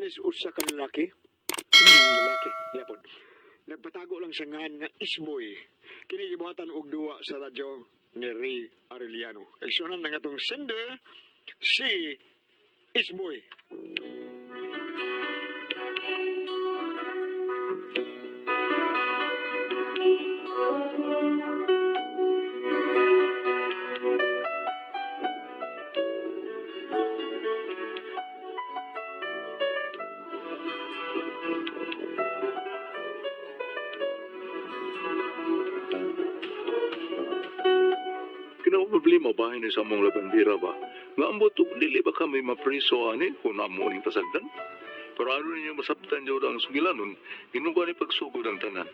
Kinis usa ka lalaki. Lalaki, yapon. Nagpatago lang sa ngan nga Isboy. Kini gibuhatan og duwa sa radyo ni Ray Arellano. Igsunan na nga tong sender si Isboy. Kinaw problema ba ni sa among labandera ba? Nga ambot og dili ba kami mapriso ani kung namo ning pasagdan? Pero ano ninyo masabtan jud ang sugilanon, ginuga ni pagsugod ang tanan.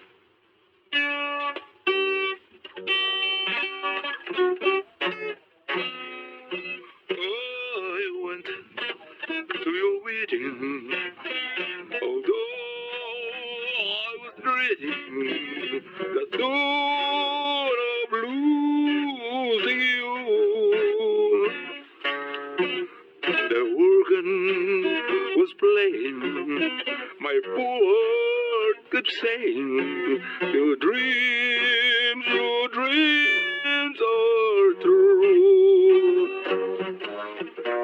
I went to your wedding, although I was dreading the thought of losing you. The organ was playing, my poor heart kept saying, your dreams are true.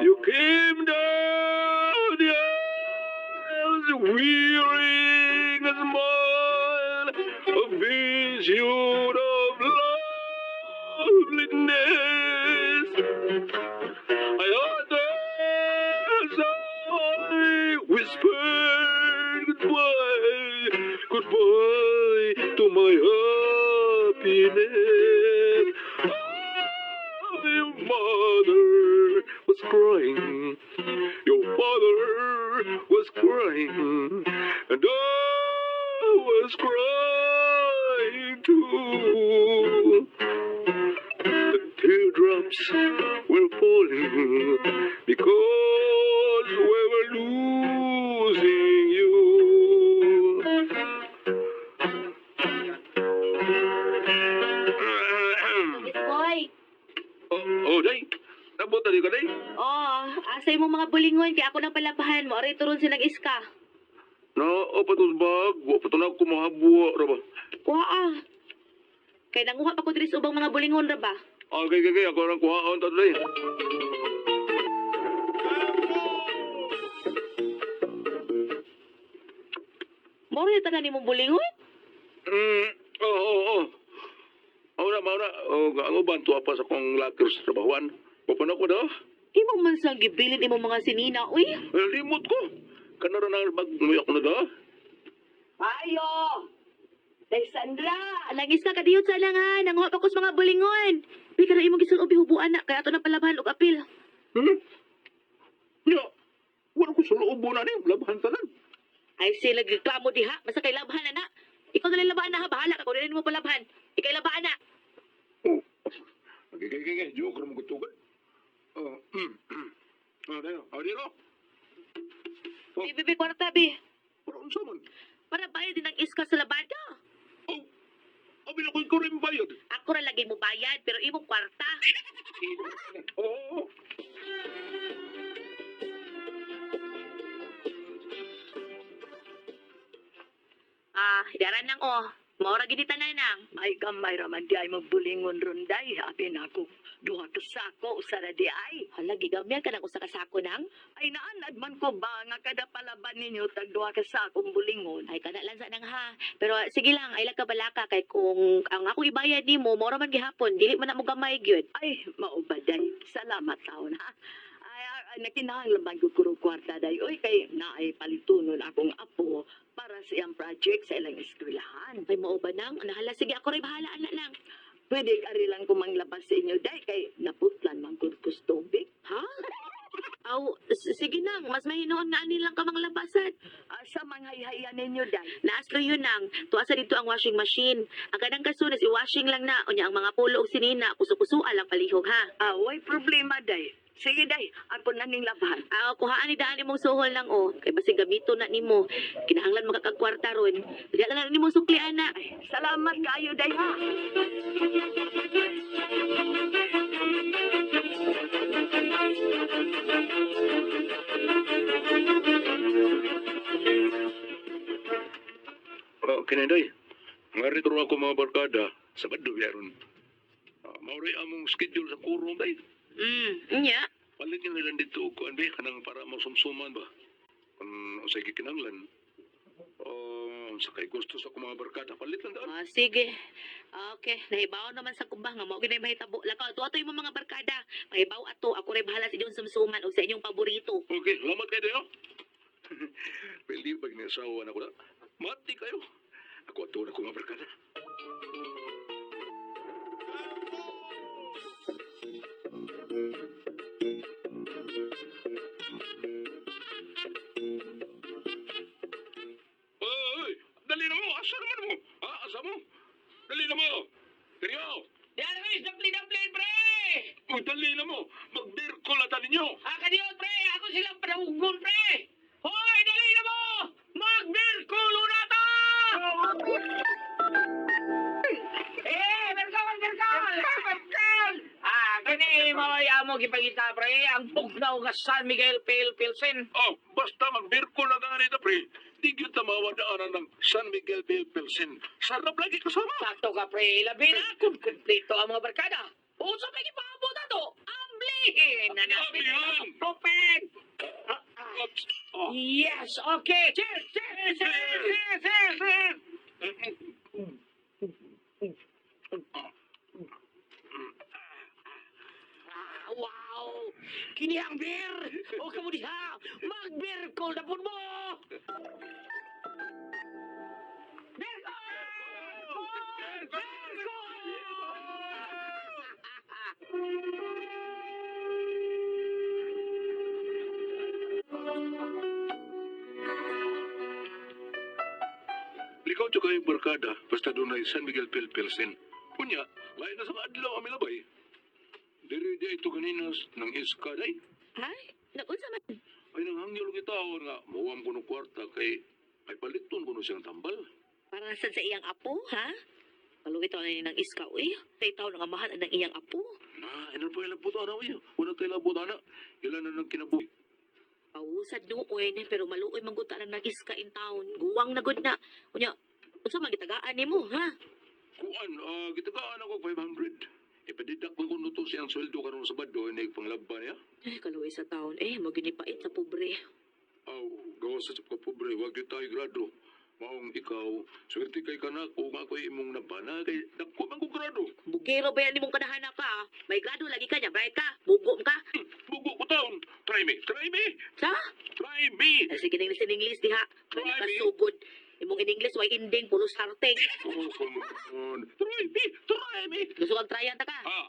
You came down the aisles wearing a smile, a vision of loveliness. I heard the sigh whispered goodbye, goodbye to my happiness. Your mother was crying, your father was crying, and I was crying too. The teardrops were falling because we were losing you. Boy, Oh, day. Nabot na di ka, day. oh, asay mo mga bulingon kay ako nang palabahan mo. Aray turon silang iska. Na, o patos bag. Wa pa to na ako mahabuwa, ra ba? Kuha ah. Kay nanguha pa ko diri sa ubang mga bulingon ra ba? Okay, okay, okay. Ako lang kuhaon ta, day. Moro yung tanan nimong bulingon? Oo. Mao na, mao na. Oh, ang uban, tuwa pa sa kong lakir sa trabahuan. Wa pa na ko daw. Imo man sang gibilin imong mga sinina, uy. Eh, limot ko. Kanara na bag muyak na daw. Ayo! Alexandra! Lang iska kadiyot sa lang ha. Nanguha pa ko sa mga bulingon. Bi kana imong gisuob hubuan na kay ato nang palabahan og apil. Hmm? Nya, wala ko sa loob na ni. Labahan tanan. Ay sila nagreklamo diha, basta kay labhan na na. Ikaw na lang labahan na ha, bahala ka kung dili mo palabhan. Ikay labahan na. Oh. Okay, okay, okay. Joke ra mo gutugan. Oh, Oh, dayo. Oh, dito. Oh. Bi, bi, bi, kwarta bi. Pero unsa man? Para bayad din ang iska sa labada. Oh, abi na ko'y kurim bayad. Ako ra lagi mo bayad, pero imong kwarta. Oo. Ah, daran nang oh. Maura gid tanan nang. Ay gamay raman di ay magbulingon ronday. Abi na ako, duha ka sako, usa ra di ay. Hala, gigamyan ka ng usa ka sako nang. Ay naanad man ko ba nga kada palaban ninyo tag duha ka sakong bulingon. Ay kana lang sa nang ha. Pero sige lang, ay lang ka balaka kay kung ang ako ibayad nimo, maura man gihapon, dili man na mo gamay gyud. Ay, maubaday. Salamat taon ha. Ay, ay nakinahanglan man gyud ko kwarta day. Oy, kay naay palitunon akong apo para sa iyang project sa ilang eskwelahan. Ay mao ba nang? Nahala sige ako ray bahala ana nang. Pwede ari lang ko manglabas sa inyo day kay naputlan man gud ko sa tubig. Ha? Aw, sige nang, mas mahinoon nga ani lang ka manglabasan. Asa manghayhayan ninyo day? Naaslo yun nang, tuwa sa dito ang washing machine. Ang kanang kasunas, i-washing lang na. Unya ang mga pulo og sinina, kuso-kusoa lang palihog ha. Ah, way problema day. Sige day, ako na ning labhan. Aw, kuhaan ni daan imong suhol lang oh. Kay basig gamito na nimo. Kinahanglan makakagkwarta ron. Diya na lang nimo sukli ana. Ay, salamat kayo day ha. Okay na, day. Nga rito ako mga barkada, Sabado yaron. Mauri among schedule sa kurong, day. Nya. Palit nyo nilang dito og kuan be kanang para masumsuman ba. Kung unsay gikinahanglan. Oh, sa kay gusto sa akong mga barkada, palit lang daan. Ah, sige. Ah, okay, nahibaw naman sa kubah nga mao ginay mahitabo. Lakaw ato ato imong mga barkada. Mahibaw ato, ako ray bahala sa inyong sumsuman o sa inyong paborito. Okay, salamat kayo dayo. Pwede pag niasawa na ko na. Mati kayo. Ako ato na akong mga barkada. Oy, dali na mo. Asa naman mo? Ha, asa mo? Dali na mo. Dali. Yan ang dampli-dampli, pre! Uy, dali na mo. Mag-beer call na ninyo. Ah, kadiyo, pre! Ako silang panaugon, pre! Hoy, dali na mo! Mag-beer call na ta! Eh, beer call, beer call! Beer call! Ah, kini maway amo gipangita, pre. Ang bugnaw nga San Miguel Pale Pilsen. Oh, basta mag-beer call na ka nito, pre. Di gyud ta mawadaanan ng San Miguel Pale Pilsen. Sarap lagi kasama. Sakto ka, pre. Labi na kung kumpleto ang mga barkada. Uso pa gipaabot ato. Amblihin na na. Amblihan! Propet! Oops. Oh. Yes, okay. Cheers, cheers, cheers, cheers, cheers, cheers. Ah, wow! Kini ang beer! O kamo diha! Mag-beer call na pud mo! Beer call! Beer call! Likaw jud kayo barkada, basta doon ay San Miguel Pale Pilsen. Unya, lain na sa adlaw ang milabay. Diri di ito kanina ng iskaday. Ha? Nagunsa man? Ay nanghangyol kita nga muwam ko ng kwarta kay ay paliton ko no siyang tambal. Para sad sa iyang apo, ha? Kaluwi taon na ng iska, uy. Kay taon nga mahal ang iyang apo. Na, ano pa ilang buto na uy. Wala tayo labot ana. Ilan na nang kinabuhi. Pausad nooy, pero maluoy mangguta na ng iska in town. Guwang na gud na. Unya, unsa man gitagaan nimo, ha? Kuan, gitagaan ako 500. Ipadidak ko kuno to siyang sweldo karon sa Sabado ini panglaba niya. Ay, kaluoy sa taon. Eh, maginipait sa pobre. Aw, gawa sa kapobre, wag gyud tayo grado. Maong ikaw, swerte kay kanak o nga ako'y imong nabana kay dako man ko grado. Bugero ba yan nimong kadahana ka? Ah? May grado lagi ka niya, bright ka, bugo ka. Bugo ko taon. Try me, try me, Sa? try me. Ay, sige na in English diha. May Try me. nakasugod. Imong in English, way ending, pulos harting. Oh, come on. Try me, try me. Gusto kang tryan ta ka. Ah,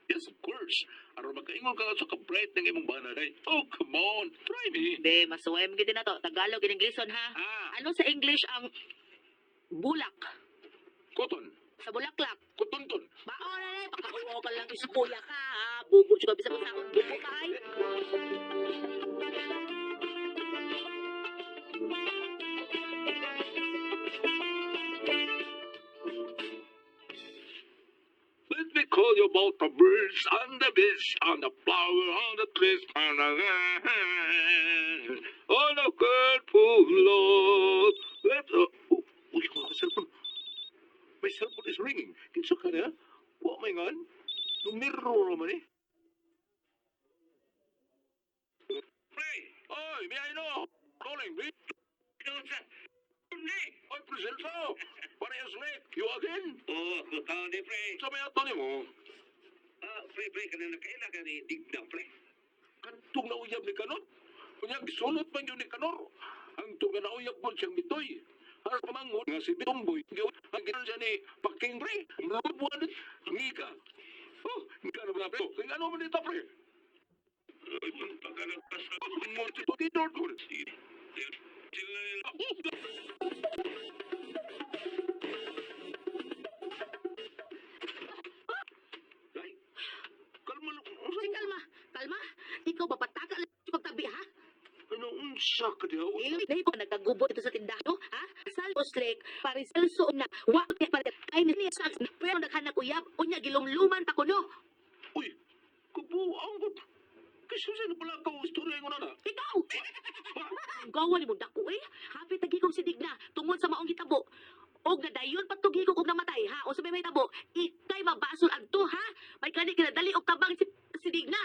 yes, of course. Aron makaingon ka sa ka-bright ng imong bana day. Oh, come on, try me. Be, masuway mo gid na to. Tagalog in Englishon ha. Ah, Ano sa English ang bulak? Cotton, Sa bulaklak. cotton ton. Bao na na, pakauo ka lang iskuya ka ha. Bugo juga bisa masaon. Bugo ka ay. Let me call you about the birds and the bees and the flower on the trees and the on the purple Lord. Let oh, uy, my cellphone. My cellphone is ringing. Kinsa ka na? Wa may ngan. Numero naman eh. Pre! Oy, may I know? Calling me? Oy, Preselso! Parehas late. You again? Oo, ako tao ni pre. Sa may ato ni mo? Ah, pre, pre, kanina kaila ka ni Digna, pre. Katong nauyab ni Kanor. Unya gisulot man yun ni Kanor. Ang tunga nauyab mo siyang mitoy. Ang pamangon nga si Bitomboy. Ang ginan siya ni Paking pre. Mrubuan ngika. Oh, ngika na ba pre? Kaya ano man dito pre? Ay, punta ka na sa... Mo si Tidor ko. Sila nila. Ay, kalma lang. Sige, kalma. Kalma. Ikaw papataka lang pagtabi ha. Ano unsa ka diha? Eh, dahil ko nagkagubot ito sa tindahan, no? Ha? Sal Oslek, pariselso na, wa kay pare ay ni sa pero naghanap uyab, unya gilumluman pa kuno. Uy, kabuang ko. Kasi sa pala ka istorya ko na na. Ikaw! Ang gawa ni mo dako eh. Hapit nagigong si Digna tungod sa maong hitabo. Og nadayon patugigong og namatay ha. O sa may mahitabo, ikay mabasol adto ha. May kani kinadali og tabang si Digna.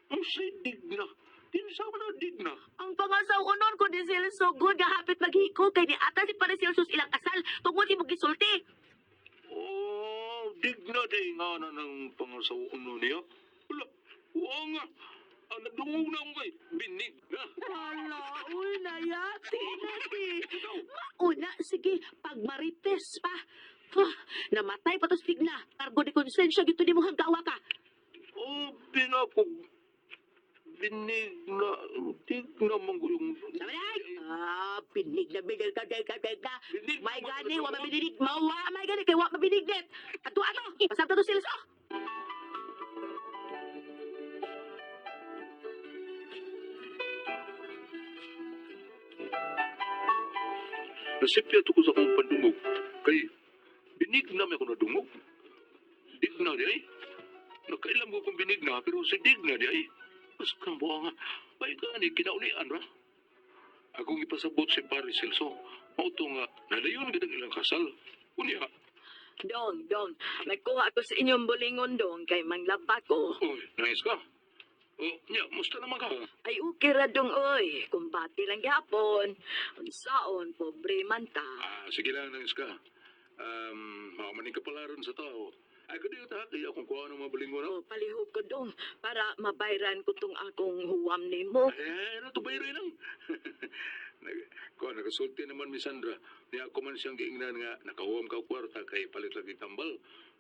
Ang si Digna. Kinsa man na Digna? Ang pangasaw-unon ko ni Celso good nga hapit maghiko kay ni ata si Pare Celso sa ilang kasal tungod imong gisulti. Oh, Digna day nga na ng pangasaw-uno niya. Wala, wa nga. Ang nadungog na akong kay binig na. Hala, uy, nayati, nati. Mauna, sige, pagmarites pa. Huh, namatay pa to si Digna. Kargo de konsensya gito ni mo hanggawa ka. Oh, binakog. Binig na. Digna man ko yung... Namanay! Ah, binig na binig ka, ka, ka, ka. Binig May man gani, wa ko. mabinig, mawa, may gani, kay wa mabinignet. Ato, ato, pasabta to sila oh. Nasipya to ko sa akong pandungog. Kay, binig na may ako nadungog. Digna di ay. Nakailam ko kung binig na, pero si Digna di ay. Mas kang buha nga. May gani, kinaulian ra. Akong ipasabot si Paris Celso. Mao to nga, nadayon gid ang ilang kasal. Unya, Dong, dong, nagkuha ko sa inyong bulingon dong kay manglaba ko. oy, nice ka. Oh, nya, musta naman ka? Ay okay ra dong oy, kumbati lang gihapon. Unsaon pobre man ta. Ah, sige lang, nais ka. Makamaning ka pala ron sa tao. Ay, kundi yung tahaki, akong kuha ng mga balingon. O palihog ko dong para mabayran ko tong akong huwam nimo. Eh, ano to bayroy lang. Kuha, nakasulti naman mi Sandra. Niya ako man siyang giingnan nga, nakahuam ka og kwarta kay palit lagi tambal.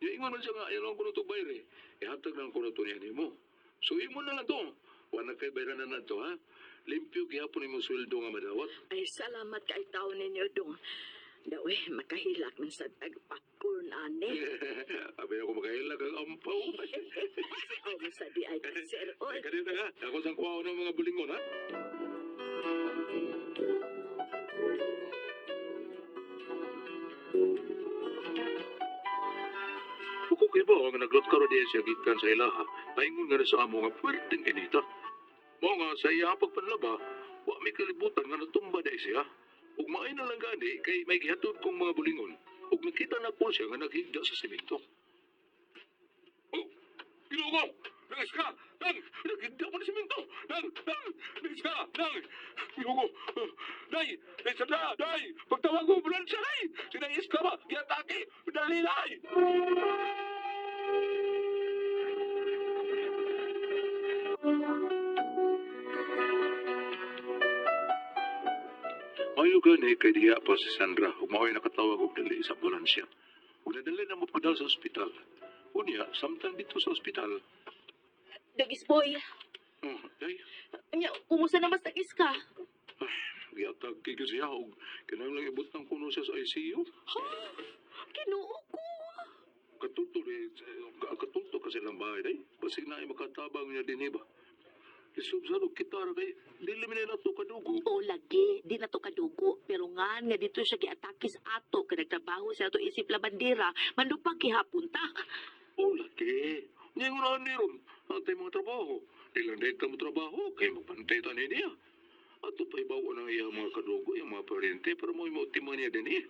Niya ingon man siya nga, ayaw lang ko na to bayre. Ihatag lang ko na to niya nimo. So, imo na lang to. Wala kay bayran na to, ha? Limpyo gihapon imo sweldo nga madawat. Ay salamat kay tao ninyo dong. Daw eh, makahilak man sa tag popcorn ani. Abi ako makahilak ang ampaw. Oh, sa di ay sir oy. Ay, kanina ka. Ako sang kuha ng mga bulingon, ha? Ako kay ba ang naglot karon diya siya gikan sa ilaha, paingon nga na sa amo nga puwerteng inita. Mao nga sa iya pagpanlaba, wa may kalibutan nga natumba dai siya. Ug maay na lang gani kay may gihatod kong mga bulingon. Ug nakita na ko siya nga naghigda sa semento. Oh, Ginoo ko! Nangis ka! Nang! Naghigda mo na semento! Nang! Nang! Nangis ka! Nang! Ginoo ko! Day! Day sa Day! Pagtawag mo, ambulansya, Day! Sinangis ka ba? Giatake! Dali, Day! Ayo gani kay diha pa si Sandra ug mao'y nakatawag og dali sa ambulansya. Ug nadali na mo padal sa ospital. Unya, samtang dito sa ospital, Dagis boy, oh, day, anya, kumusta na mas dagis ka? giatag kay gyud siya og kinahanglan ibutang kuno siya sa ICU. Ha? Kinuo ko. Katulto rin, katulto kasi lang bahay day. Basig na ay makatabang niya din iba. Isub sa kita ra kay dili man na to kadugo. O lagi, di na to kadugo. Pero nga nga dito siya giatake sa ato, kay nagtrabaho sa ato isip la bandera, mandupag gihapon ta. O lagi. Niya nga ni ron. Antay mga trabaho. Di lang dahil ka mo trabaho, kay magbantay ta ni niya. Ato pa ibaw ng iya mga kadugo, iya mga parente, para mo imautima niya din eh.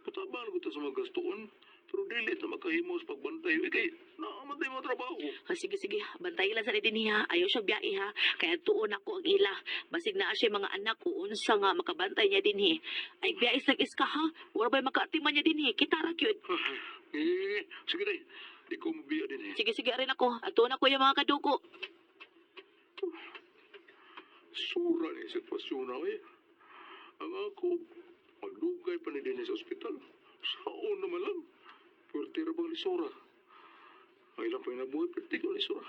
Patabang ko ta sa mga gastoon, pero dili na makahimo sa pagbantay. Eh, kay naamatay mga trabaho. Ah, sige, sige, bantayi lang sa din niya. Ayaw siya biyahe ha. Kaya tuon ako ang ila. Basig naa siya mga anak ko, unsa nga makabantay niya dinhi. Ay biyahe sa iska ha. Wala ba'y makaatiman niya dinhi. Kita ra gyud. Eh, sige day. Di ko mabiya din eh. Sige, sige, arin ako. Atuon ako yung mga kadugo. Sura ni sitwasyon na eh. Ang ako, magdugay pa ni din sa ospital. Saon naman lang. Pwerte ra bang lisura? Ang ilang pa nabuhay, pwerte ko lisura.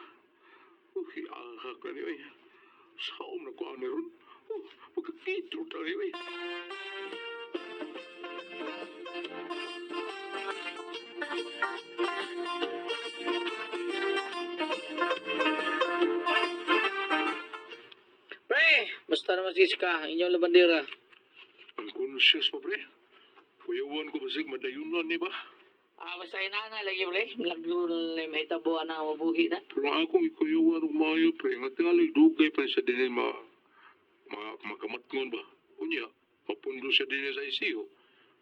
Uy, ahak na niyo eh. Saon na ko ang ron. Oh, magkakitro tayo eh. Pre, basta naman si Iska, inyong labandera. Unconscious pa pre. Kuyawan ko basig madayunan ni ba? Ah, basta inana lagi pre. Lagyo na may tabuan na mabuhi na. Pero ang akong ikuyuan og maayo pre, nga tingali dugay pa siya dinhi ma ma makamatngon ba. Unya, papundo siya dinhi sa ICU.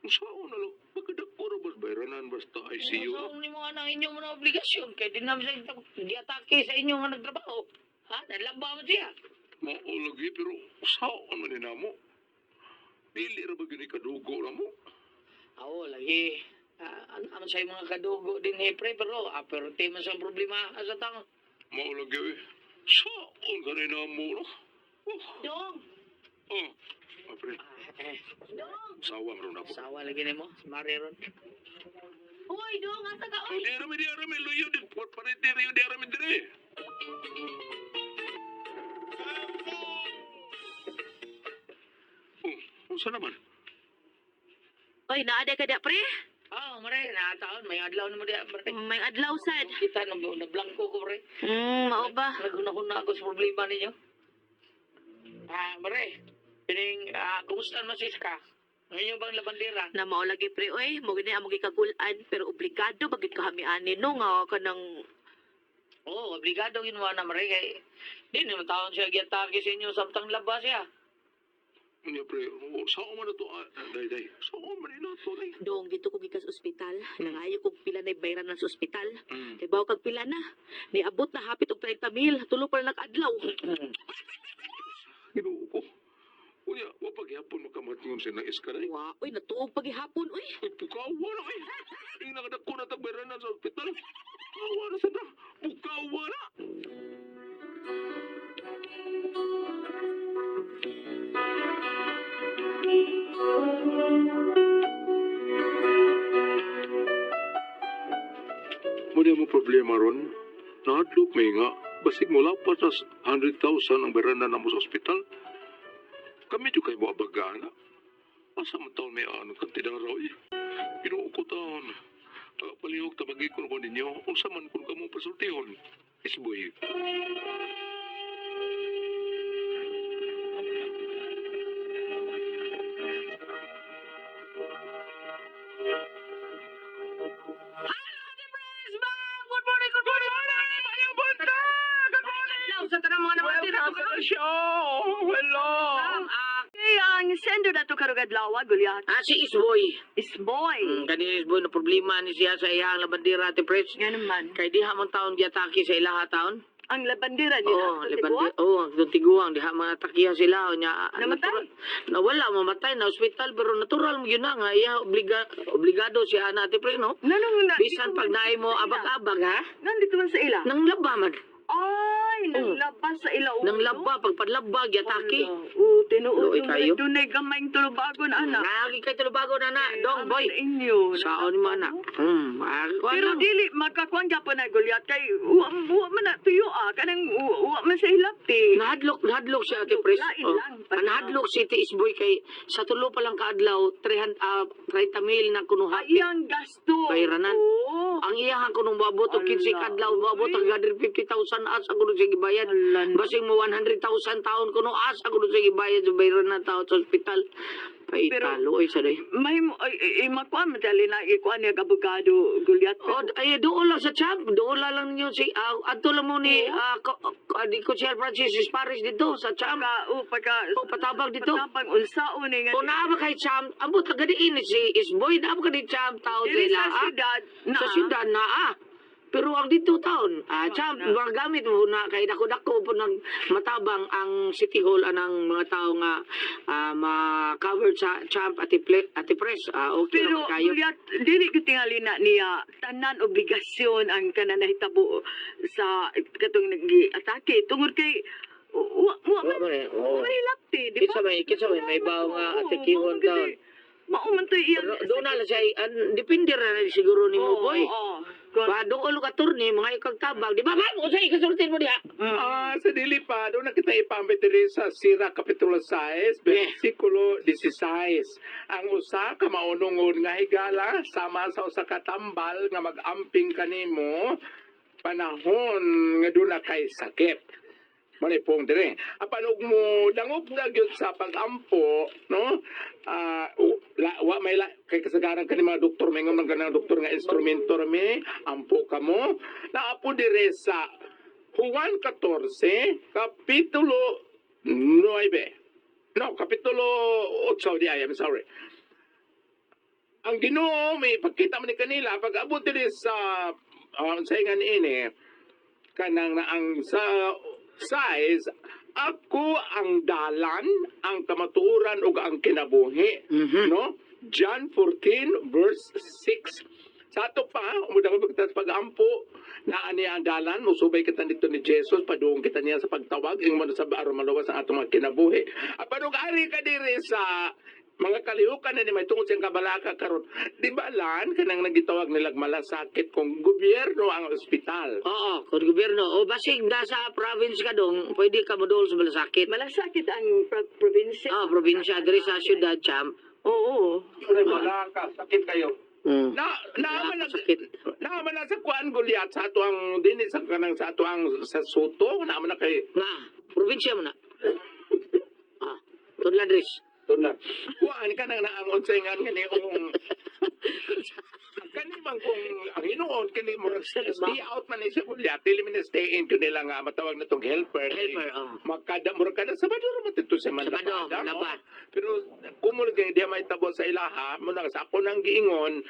Unsaon na lang, pagkadako ra bas bayranan basta ICU. So, ni mo ang inyong mga obligasyon kay di naman sa giatake sa inyo nga nagtrabaho. Ha? Nalaba mo siya. Mao lagi pero usaon man ni namo. Dili ra ba gini kadugo na mo? Oo, lagi. Ah, ano naman sa mga kadugo din eh, pre, pero pero man sa problema sa tao. Mao lagi eh. Saon gani namo no? Oh, Dong! oh. Ah, pre, Eh, Dong! sawa man ron ako. sawa lagi nimo, si Mari ron. Uy, dong! Asa ka, Oh, uy? di rami, di rami, luyo, di parit, di riyo, di rami, dire. Oh, unsa naman? Uy, naada ka da, pre? Ah, Mari, nataon, may adlaw na mo diya, pre. May adlaw sad. Kita, nablangko ko, pre. Mao ba? Nagunahuna ako sa problema ninyo. Ah, Mare, pining, kumusta naman sis ka? Ang inyo bang labandera? Na mao lagi pre oy, mo gini among gikagul-an pero obligado bagid ka kami ani no nga kanang Oo, obligado ginawa na, Mare. Kay, di naman taon siya giatake sa inyo samtang laba siya. Unya pre, oh, saan man na to? Ah, day, day. Saan man na to, day? dong dito ko gikas ospital, nangayo kog pila na bayran na sa ospital. Mm. Kay bawo kag pila na. Niabot na hapit og 30 mil, tulo pa na nakaadlaw. Ginoo ko. Unya, wa pa gihapon makamatngon siya ng iskaray. Wa, oy natuog pagihapon oy. Ay, pukawa na eh. Yung nakadako na tagbayranan sa ospital. Pukawa na sa na. Pukawa na. Muna mo problema ron. Nahadlok may nga. Basig mo pa sa 100,000 ang bayranan na mo sa ospital. Kami di kayo mo abagana. Asa man taon may anong kantidad raw eh. Ginoo ko taon. Palihog tabagi ko ko ninyo. Unsa man kun kamo pasultihon. Isboy. Good morning, good morning! Good morning! Good morning! Sa tanang mga namatid. Welcome to the show! Hello! Ah, Kay ang sender na to karong adlaw, Gulyat. si Isboy. Isboy. Kanina Isboy na problema ni siya sa iyang labandera ati Pres. Nga naman. Kay diha man taon giatake sa ilaha taon. Ang labandera nila. Oo, sa lebandi. Tiguan. Oo, oh, tiguang diha mga atakiha sila nya. Namatay? Natural, nawala mamatay na ospital pero natural mo yun na nga iya obligado siya ana ati Pres no. Nanong na, Bisan dito pag man naay mo sa ila. abag-abag ha. Nandito man sa ila. Nang laba man. Ay, Oo. nanglaba sa ila. Nang laba pagpadlaba giatake. Oo, tinuod. Luoy kayo. Dunay gamayng tulubagon, anak. Naagi kay tulubago na na, dong Ama boy. Sa inyo. Saon mo anak. Pero dili makakuan gyapon na Goliath kay uwa uwa man na tuyo ah kanang uwa, uwa man sa hilapti. Nahadlok siya Ate Pres. Lain Oh. lang. Ah, nahadlok si Ate Isboy kay sa tulo pa lang kaadlaw 300 30 mil na kuno Ay, hapit. iyang gasto. Bayranan. Oo. Ang iyahan kunong moabot og 15 Ala, kadlaw moabot uy. og 150,000 asa kuno siya gibayad. Ala na. Basing mo 100,000 taon kuno asa kuno siya gibayad sa bayranan taon sa ospital. Paitalo oy sa day. Mahimo ay, ay, ay makuan man dali na ikuan niya abogado Goliath. O, ay, doon lang sa champ. Doon lang ninyo si, adto lang mo ni, di ko si Francis Paris dito sa champ. Pagka, oh, pagka, O, patabang dito. Patabang unsaon ni nga. O naa ba kay champ, ambot ka gani si Isboy, naa ba ka ni champ tao Diri sila, sa ah? syudad na. Sa syudad na, ah. Pero ang dito taon, champ, na. mga gamit mo na kay dako-dako po ng matabang ang City Hall anang mga tao nga ma-covered sa champ at ati press. Okay Pero naman kayo. Goliath, dili ko tingali na niya tanan obligasyon ang kanan nahitabo sa katong nag-atake tungod kay wa wa man man eh, oo. wa man hilapti, di ba? Kinsa may bawo nga Oo, atakihon mao taon. Mao man to iyang Pero doon na lang siya, depende ra na siguro ni mo, boy. Oo. Ba, doon ka attorney, mga ikagtabag. Di ba, ma'am? Usa ikasultin mo diha. Ah, sa dili pa, doon na kita ipamit diri sa Sira Kapitulo 6, versikulo 16. Ang usa ka maunungon nga higala sama sa usa ka tambal nga mag-amping kanimo panahon nga doon na kay sakit. Mali pong dire. Apan og mo dangop na gyud sa pag-ampo, no? Ah, La, wa may la, kay kasagaran kani mga doktor, may man kanang doktor nga instrumento rami, ampo kamo. Naapo dire sa Juan 14, kapitulo 9. No, kapitulo 8 di ay, I'm sorry. Ang Ginoo may pagkita man ni kanila pag abot diri sa sa ingan ini kanang na ang sa size ako ang dalan, ang kamatuoran ug ang kinabuhi, no? John 14 verse 6. Sa ato pa, umuda ko kita sa pag-ampo, na ani ang dalan, musubay kita dito ni Jesus, padung kita niya sa pagtawag, ingon man sa aron maluwas ang atong mga kinabuhi. Apan ug ari ka diri sa mga kalihukan na ni may tungod siyang kabalaka karon. Di ba lan kanang nagitawag nilag malasakit kung gobyerno ang ospital? Oo, kung gobyerno. O basig nasa province ka dong, pwede ka modol sa malasakit. Malasakit ang probinsya. Oo, probinsya diri sa syudad, champ. Oo. Wala ka, sakit kayo. Na naaman na Sakit. naaman na sa kuan Goliath sa ato ang dinhi sa kanang sa ato ang sa Soto, naaman na kay Nga, probinsya mo na. Ah, Tudla Dres. Tuna. Kuan ka nang naang unsay nga ngani kung kani man kung ang hinuon kini mo stay out man ni siya Goliath, dili man ni stay in kun nila nga matawag na tong helper. Helper, oh. Makada murag kada Sabado ra man dito sa Sabado, Manlapada, no? Manlapa. Pero kumul kay di may tabo sa ilaha mo na sa ako nang giingon,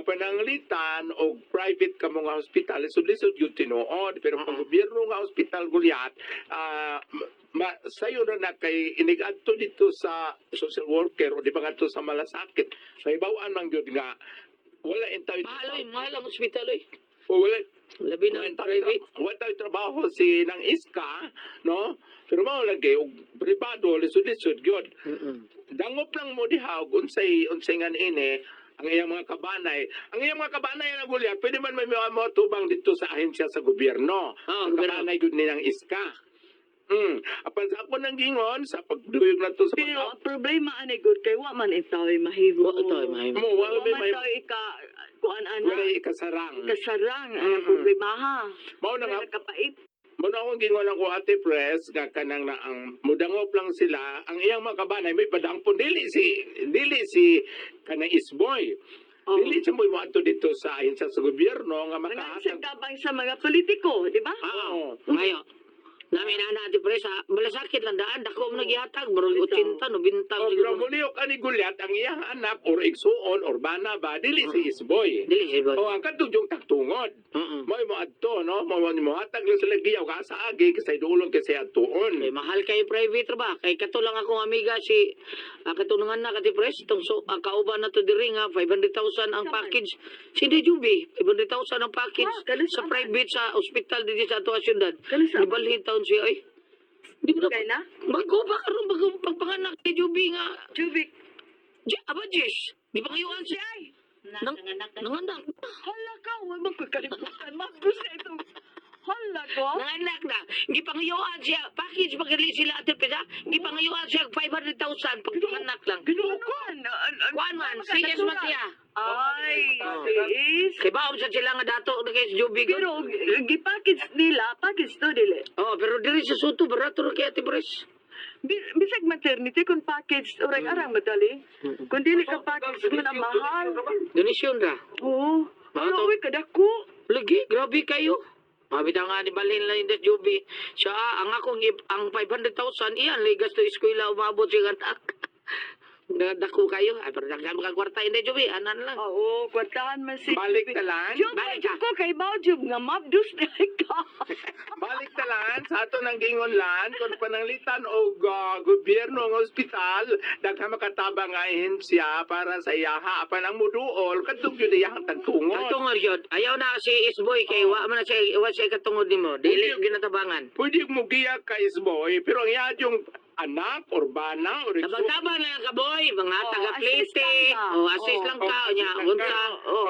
pananglitan og private ka mga hospital lisod-lisod gyud tinuod, pero pag gobyerno nga hospital Goliath, ma, sayo na na kay inigadto dito sa social worker o di ba ngadto sa malasakit, mahibaw-an man gyud nga wala intaw Mahal oy, mahal ang ospital oy. o wala Labi na ang private. wala tayo trabaho si nang iska, no? Pero mao lagi og pribado lisod-lisod gyud. Dangop lang mo diha og unsay unsay ngan ini ang iyang mga kabanay. Ang iyang mga kabanay na gulya, pwede man may mga mo tubang dito sa ahensya sa gobyerno. Oo, Ang gobyerno. kabanay gud ni ng iska. Apan sa ako nang gingon sa pagduyog na to sa Pero ang problema ani gud kay wa man itaw mahimo. Wa itaw mahimo. mo Wa wala may man may taw ika kuan ana. wala ikasarang. Kasarang ang problema ha. Mao na nga Nakapait. Mao na akong gingon lang ko Ate Pres nga kanang na ang mudangop lang sila ang iyang mga kabanay may padangpon dili si kanang isboy. Oo. Dili siya mo moadto dito sa ahensya sa gobyerno nga Mga makahatag. tabang sa mga politiko, di ba? Oo. Ngayon, namin na natin presa, malasakit lang daan, dako mo nagihatag, murag Bitaw. 80, 90 O pero siguro. muliyok ani Goliath ang iyang anak or igsuon or bana ba dili si isboy. Dili siya boy. O ang kadtong yung tagtungod. Mao mo adto no, mao mo hatag lang sila giyaw ka sa agi kay duolon kay sa atuon. Eh, mahal kayo private ra ba? Kay kato lang akong amiga si katunungan na kati pres itong so, kauban na to diri nga 500,000 ang Saan? package. Si Dejubi, 500,000 ang package Ah, kalis sa saan? private sa ospital dito sa ato syudad. Kalis saan? Nibalhin taon siya ay. Di mo na Kay na? bago ba karon bago pagpanganak ni Juby nga Jubik. Aba Jess, di ba kayo siya? Ay, Nang, nanganak. hala ka, wa man ko kalibutan. Mabus na itong hala ko. Nanganak na. Gipangayuan siya. Package pagali sila ate pesa. Gipangayuan siya 500,000 pagpanganak lang. Ginoo ko. Kuan man, CS man siya. Ay, Oh. sis. Kay baom sa sila nga dato na kay Juby. Pero gipackage nila, package to dili. Oh, pero diri sa Soto barato ra kay Ate Bres. Bisag maternity kung package oray arang madali. Kung dili ka package man ang mahal. Donasyon ra. Oo. Mga Ano to- uy kadako. Lagi, grabe kayo. Mabita nga ni Balhin lang yung Juby. Siya, ang akong ang 500,000 iyan ligas to eskwela umabot siya anak. Dako kayo. Ay, pero daghan mga kwarta hindi Juby. Anan lang. Oo, kwartahan man si Balik talan. Jub, Balik ka. ko kay Bao Jub nga mabdus na ka. Balik talan sa ato nang gingon lan kung pananglitan og gobyerno ang ospital daghan makatabang nga ahensya para sa iyaha apan ang muduol kadtong gyud iyahang tagtungod. Katungod yun. Ayaw na si Isboy kay wa man na siya wa siya katungod nimo. Dili ginatabangan. Pwede mo giya ka isboy pero ang iya yung anak or bana or igsuon. Tabang-tabang na lang ka boy, mga Oh, taga assist plate. lang ka. Oh, assist Oh. lang ka Oh, unya assist lang unsa. ka. Oo.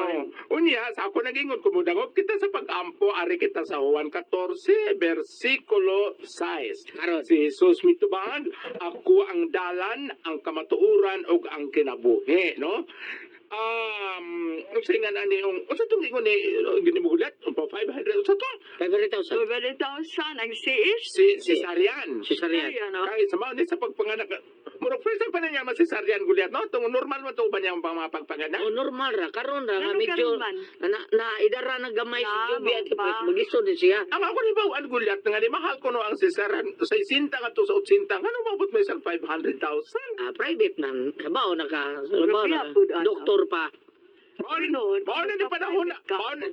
Unya, sa ako nagingon, kumudangop kita sa pag-ampo, ari kita sa Juan 14, versikulo 6. Karon. Si Jesus mitubag, ako ang dalan, ang kamatuoran, ug ang kinabuhi, no? Unsa nga na ni yung, unsa tong ingon ni, gini mo gulat, pa 500, unsa to? 500,000. 7,000 ang CS. Si, si Sarian. Si Sarian. Ayan, oh. Kaya sa mao ni sa pagpanganak, murag first time pa na niya nga masisaryan gulyat, no? Tung normal man to ba niyang mga pagpagana? O normal ra karon ra nga Ano medyo karon man? na, na idara na gamay si Na, Juby at mao pa. Pres maglisod din siya. Ang ako ni bawaan gulyat nga ni mahal ko no ang sisaran sa 60 ngadto sa 80 ngano mabot may isang 500,000. Ah, private man kabaw na ka, kabaw na Rupiah ka. pud, ano. Doktor pa. Mao ni Noon, mao na ni panahon na mao na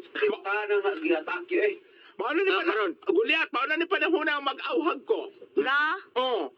mao na ni Ah, panahon karon. gulyat mao na ni panahon na mag-auhag ko. Na? Oh,